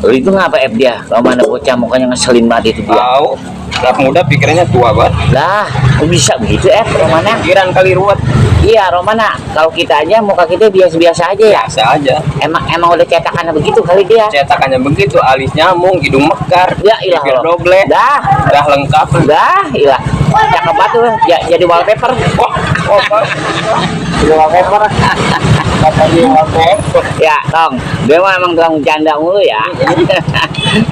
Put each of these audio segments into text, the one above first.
Lu itu ngapa dia? Romana bocah mukanya ngeselin banget itu dia. Tahu, anak muda pikirannya tua banget. Lah, kok bisa begitu Romana? Pikiran kali ruwet. Iya Romana, kalau kita aja muka kita biasa-biasa aja ya. Biasa aja. Emang udah cetakannya begitu kali dia. Cetakannya begitu, alis nyamung, hidung mekar, Ya ilah bibir lo. doble. Dah, Lengkap. ilah. Cakep banget tuh, jadi wallpaper. Jadi wallpaper. Ya, Tong. Dia mah emang tukang bercanda mulu ya.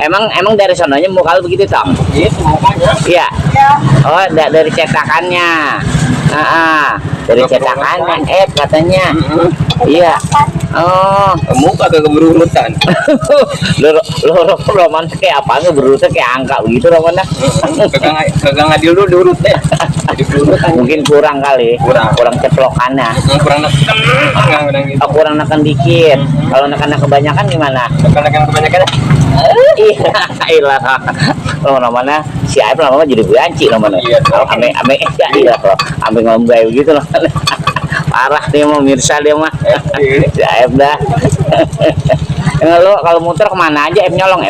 emang dari sononya muka lu begitu, Tong? Gitu mukanya. Iya. Oh, dari cetakannya. Dari cetakannya, katanya. Iya. Oh, Muka kagak berurutan. lo Roman kayak apa nggak berurutan kayak angka begitu Roman? Kagak ngadil dulu diurut deh. Mungkin kurang kali, kurang ceplokannya. Kurang neken. Oh, kurang neken dikit. Kalau neken kebanyakan gimana? Neken kebanyakan. Iya, lo namanya si Aib namanya jadi banci namanya. Iya, ame ya iya loh, ame ngombay begitu loh. Parah dia mau Mirsa dia mah. Si Aib dah. Lo kalau muter kemana aja nyolong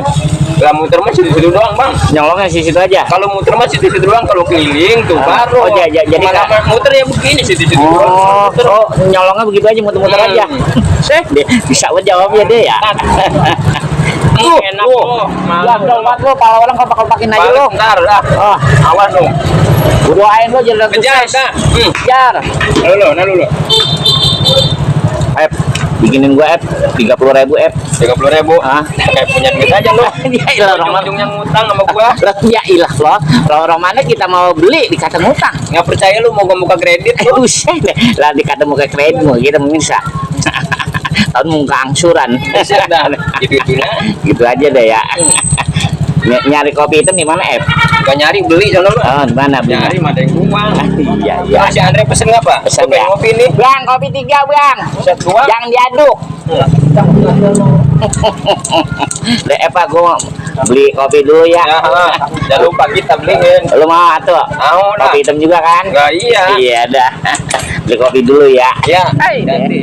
Lah muter mah situ doang, Bang. nyolongnya di situ aja. Kalau muter mah situ doang, kalau keliling tuh baru. Oh, jadi muter ya begini situ Oh, doang. nyolongnya begitu aja muter-muter aja. Dia bisa jawabnya dia ya. Enak lo. Gandol banget lo, pala orang kalau pakai aja lo. Bentar dah. Oh, Awas lo. doain lo jadi Kejar sukses. dah. Kejar. Lalu. Bikinin gua 30.000 30.000. Ah. Kayak punya duit aja lo. Ya ilah Roman. Ujung-ujungnya ngutang sama gua. Ya ilah lo. Kalau Romana kita mau beli dikata ngutang. Nggak percaya lu mau muka kredit lo. Buset deh. Lah dikata muka kredit mau kita bisa. Tahun muka angsuran. Dah. Gitu aja deh ya. Nyari kopi hitam di mana Gak nyari beli sono lu. Oh, di mana belinya? Nyari mah ada yang buang. Iya. Si Andre pesen apa? Pesen Kopi ya. ngopi nih. Bang, kopi 3 bang. Set dua. Jangan diaduk. Deh, gua beli kopi dulu ya. Ya, jangan lupa kita beliin. Lu mau atuh? Mau dah. Kopi hitam juga kan? Enggak iya. Iya dah. Beli kopi dulu ya. Ya. Hai. Ganti.